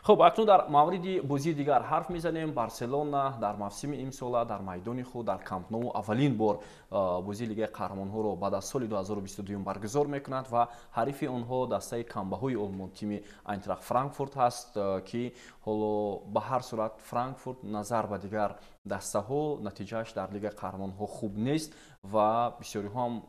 Хуб, акнун дар мавриди бозии дигар ҳарф мезанем. Барселона дар мавсими имсола дар майдони худ дар Камп Ноу аввалин бор бозии Лигаи қаҳрамонҳоро баъд аз соли 2022 баргузор мекунад ва ҳарифи онҳо дастаи камбаҳои олмон, тими Айнтрахт Франкфурт ҳаст, ки ҳоло ба ҳар сурат Франкфурт назар ба дигар дастаҳо натиҷааш дар Лигаи қаҳрамонҳо хуб нест ва бисёриҳо ҳам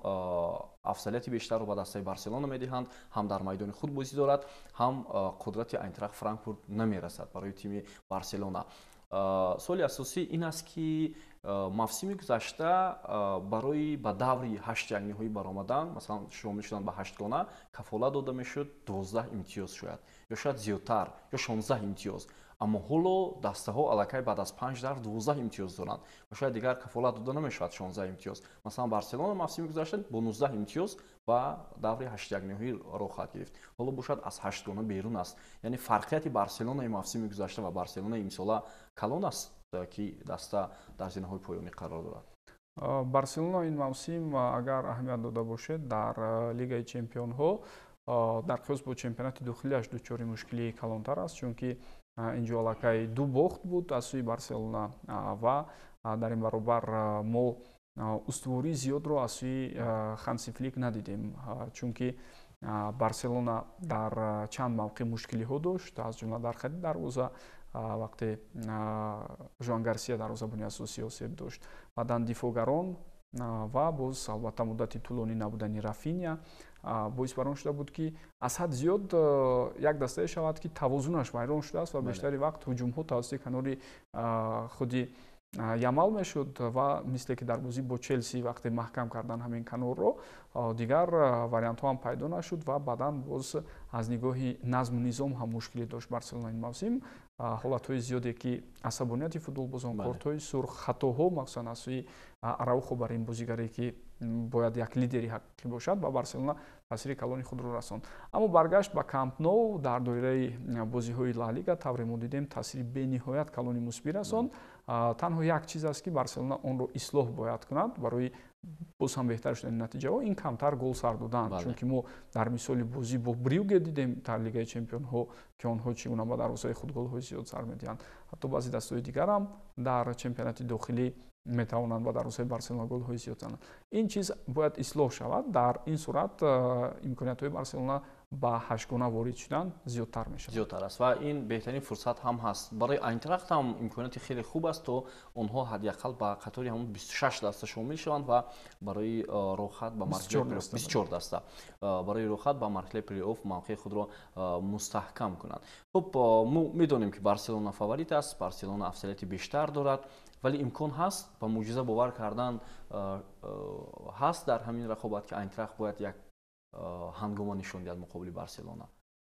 афзалияти бештарро ба дастаи Барселона медиҳанд. Ҳам дар майдони худ бозӣ дорад, ҳам қудрати Айнтрахт Франкфурт намерасад барои тими Барселона. Суоли асосӣ ин аст, ки мавсими гузашта барои ба даври ҳаштякниҳоӣ баромадан, масалан, шомил шудан ба ҳаштгона, кафолат дода мешуд 12 имтиёз, шояд, ё шояд зиёдтар, ё 16 имтиёз. Аммо ҳоло дастаҳо аллакай баъд аз панҷ давр 12 имтиёз доранд ва шояд дигар кафолат дода намешавад 16 имтиёз. Масалан, Барселона мавсими гузашта бо 19 имтиёз ба даври ҳаштякниҳоӣ роҳ хоҳад гирифт, ҳоло бошад аз ҳаштгона берун аст. Яъне фарқияти Барселонаи мавсими гузашта ва Барселонаи имсола калон аст, ки даста дар зинаҳои поёнӣ қарор дорад. Барселона ин мавсим, агар аҳамият дода бошед, дар Лигаи чемпионҳо дар қиёс бо чемпионати дохилиаш дучори мушкилии калонтар аст, чунки инҷо аллакай ду бохт буд аз сӯи Барселона ва дар ин баробар мо устувории зиёдро аз сӯи Ханси Флик надидем, чунки Барселона дар чанд мавқеъ мушкилиҳо дошт, аз ҷумла дар хати дарвоза, вақте Жоан Гарсия дарвозабони асосӣ осеб дошт, баъдан дифоъгарон ва боз албатта муддати тӯлонӣ набудани Рафиня боис бар он шуда буд, ки аз ҳад зиёд як дастае шавад, ки тавозунаш вайрон шудааст ва бештари вақт ҳуҷумҳо тавассути канори худи Ямал мешуд ва мисле ки дар бозӣ бо Челси, вақте маҳкам кардан ҳамин канорро, дигар вариантҳо ҳам пайдо нашуд. Ва баъдан боз аз нигоҳи назму низом ҳам мушкилӣ дошт Барселона ин мавсим. Ҳолатҳои зиёде, ки асабонияти футболбозон, кортҳои сурх, хатоҳо, махсусан аз сӯи Араухо, бар ин бозигаре ки бояд як лидери ҳақиқӣ бошад, ба Барселона таъсири калони худро расонд. Аммо баргашт ба Камп Ноу дар доираи бозиҳои Ла Лига, тавре мо дидем, таъсири бениҳоят калони мусбӣ расонд. Танҳо як чиз аст, ки Барселона онро ислоҳ бояд кунад барои боз ҳам беҳтар шудани натиҷаҳо: ин камтар гол сар додан, чунки мо дар мисоли бозӣ бо Брюге дидем дар Лигаи чемпионҳо, ки онҳо чӣ гуна ба дарвозаи худ голҳои зиёд сар медиҳанд. Ҳатто баъзе дастаҳои дигарам дар чемпионати дохилӣ метавонанд ба дарвозаи Барселона голҳои зиёд зананд. Ин чиз бояд ислоҳ шавад. Дар ин сурат имкониятҳои Барселона ба ҳаштгона ворид шудан зиёдтар мешавад. Зиёдтар аст ва ин беҳтарин фурсат ҳам ҳаст. Барои Айнтрахт ҳам имконияти хеле хуб аст, то онҳо ҳадди ақал ба қатори ҳамон 26 даста шомил шаванд ва барои роҳхат ба 24 даста, барои роҳхат ба марҳилаи плей-офф мавқеи худро мустаҳкам кунанд. Хуб, мо медонем, ки Барселона фаворит аст, Барселона афзалияти бештар дорад, вале имкон ҳаст, ба мӯъҷиза бовар кардан ҳаст дар ҳамин рақобат, ки Айнтрахт бояд як ҳангома нишон диҳад муқобили Барселона?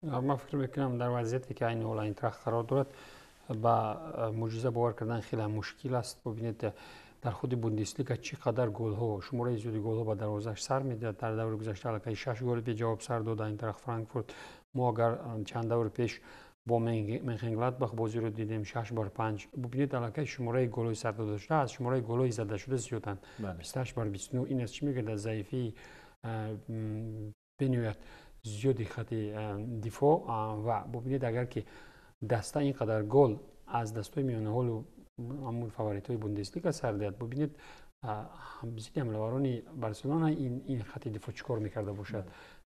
Ман фикр мекунам, дар вазъияте ки айни ҳол Айнтрахт қарор дорад, ба мӯъҷиза бовар кардан хеле мушкил аст. Бубинед, дар худи Бундеслига чӣ қадар голҳо, шумораи зиёди голҳо ба дарвозааш сар медиҳад. Дар даври гузашта аллакай шаш голи беҷавоб сар дод Айнтрахт Франкфурт. Мо агар чанд давр пеш бо Менхенгладбах бозиро дидем, 6 бар 5. Бубинед, аллакай шумораи голҳои сар додашуда аз шумораи голҳои задашуда зиёданд, 28 бар 29. Ин аз чӣ мегӯяд? Аз заифии бениҳоят зиёди хати дифоъ. Ва бубинед, агар ки даста ин қадар гол аз дастҳои миёнаҳолу ҳамун фаворитҳои Бундеслига сар диҳад, бубинед, зидди ҳамлаварони Барселона ин хати дифоъ чӣ кор мекарда бошад?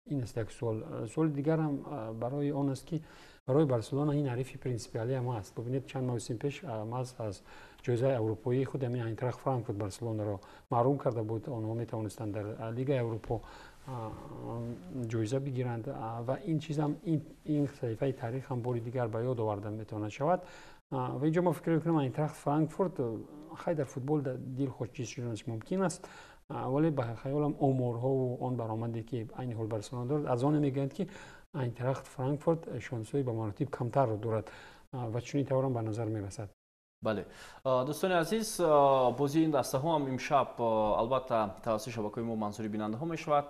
Ин аст як суол. Суоли дигарам барои он аст, ки барои Барселона ин ҳарифи принсипиалӣ ҳам аст. Бубинед, чанд мавсим пеш маҳз аз ҷоизаи аврупоӣ худ ҳамин Айнтрахт Франкфурт Барселонаро маҳрум карда буд. Онҳо метавонистанд дар Лигаи Аврупо ҷоиза бигиранд ва ин чизам, ин саҳифаи таърих ҳам бори дигар ба ёд оварда метавонад шавад. Ва инҷо мо фикр мекунам, Айнтрахт Франкфурт, хай, дар футбол дилхоҳ чиз шуданаш мумкин аст, вале ба хаёлам оморҳову он баромаде, ки айни ҳол Барселона дорад, аз оне мегӯянд, ки Айнтрахт Франкфурт шонсҳои ба маротиб камтарро дорад ва чунин таврам ба назар мерасад. Бале, дӯстони азиз, бозии ин дастаҳо ҳам имшаб албатта тавассути шабакаҳои мо манзури бинандаҳо мешавад.